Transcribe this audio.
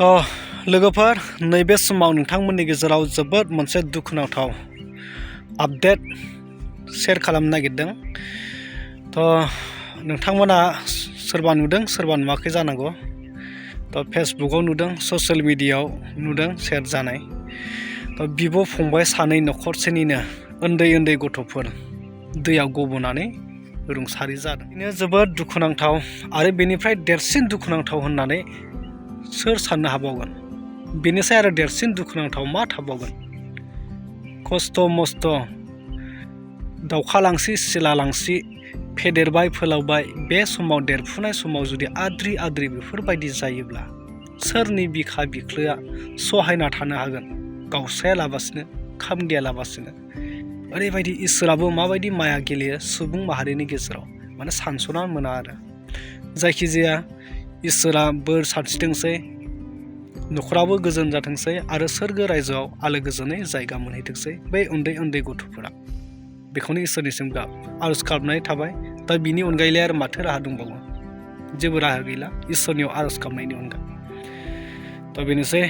लोगोफोर नैबे समाव नोंथांमोननि गेजेराव जोबोद मोनसे दुखुनांथाव आपडेट शेयार खालामनो नागिरदों। नोंथांमोना सोरबा नुदों सोरबा नुवाखै जानांगौ। फेसबुकआव नुदों, ससियेल मिडियायाव नुदों शेयार जानाय। बिब' फंबाय सानै नखरसेनिनो उन्दै गथ'फोर दैयाव गब'नानै रुंसारि जादों। बेनो जोबोद दुखुनांथाव आरो बेनिफ्राय देरसिन दुखुनांथाव होननानै सोर साननो हाबावगोन? बेनिफ्राय आरो देरसिन दुखुनांथाव मा थाबावगोन? खस्थ' मस्थ' दाउखा लांसि सिला लांसि फेदेरबाय फोलावबाय, बे समाव देरफुनाय समाव जुदि आद्रि बेफोरबायदि जायोब्ला सोरनि बिखा बिख्लोआ सहायना थानो हागोन? गावसायालाबासिनो खामदियालाबासिनो। ओरैबायदि इसोराबो माबायदि माया गेलेयो सुबुं माहारिनि गेजेराव, माने सानस'ना मोना आरो। जायखिजाया इसोरा बोर सारस्रिथोंसै, न'खराबो गोजोन जाथोंसै आरो सोरगो रायजोआव आलो गोजोनै जायगा मोनहैथोंसै बै उन्दै गथ'फोरा। बेखौनो इसोरनिसिम आर'ज गाबनाय थाबाय। दा बिनि अनगायैलाय आरो माथो राहा दंबावो? जेबो राहा गैला इसोरनियाव आर'ज गाबनायनि अनगा। बेनोसै।